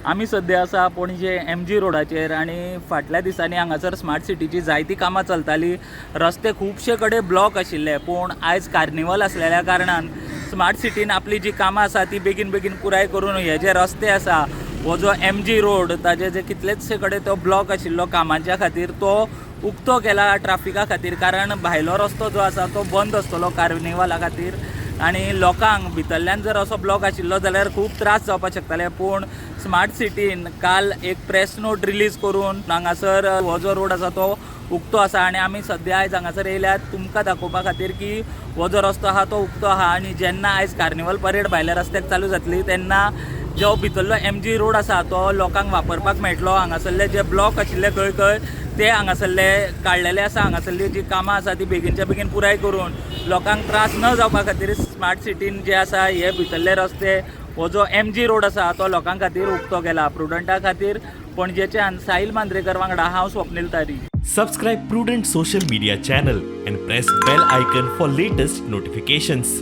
आमी सद्या आसा पणजे एमजी रोडाचेर आनी फाटल्या दिसांनी हांगासर स्मार्ट सिटीची जायतीं कामां चलतालीं. रस्ते खुबशे कडेन ब्लॉक आशिल्ले, पूण आयज कार्निवल आसलेल्या कारणान स्मार्ट सिटीन आपली जी कामां आसा ती बेगीन बेगीन पुराय करून हे जे रस्ते आसा, हो जो एमजी रोड, ताजे जे कितलेचशे कडेन तो ब्लॉक आशिल्लो कामाच्या खातीर, तो उक्तो केला ट्राफिका खातीर, कारण भायलो रस्तो जो आसा तो बंद आसतलो कार्निवाला खातीर आनी लोकांक भितरल्यान जर असो ब्लॉक आशिल्लो जाल्यार खूब त्रास जावपाक शकताले. पूण स्मार्ट सिटीन काल एक प्रेस नोट रिलीज करून हांगासर हो जो रोड आसा तो उक्तो आसा आनी आमी सद्या आयज हांगासर येयल्यात तुमकां दाखोवपा खातीर की हो जो रस्तो आहा तो उक्तो आहा. आनी जेन्ना आयज कार्निवल परेड भायल्या रस्त्याक चालू जातली तेन्ना जो भितरलो एमजी रोड आसा तो लोकांक वापरपाक मेळटलो. हांगासरले जे ब्लॉक आशिल्ले खंय खंय ते हांगासरले काडलेले आसा. हांगासरली जी कामां आसा ती बेगीनच्या बेगीन पुराय करून लोकांक त्रास न जावपा खातीर स्मार्ट सिटीन जे आसा हे भितरले रस्ते, हो जो एमजी रोड आसा तो लोकां खातीर उक्तो केला. प्रुडंटा खातीर पणजेच्यान साहिल मांद्रेकर वांगडा हांव स्वप्नील तारी. Subscribe Prudent social media channel and press bell icon for latest notifications.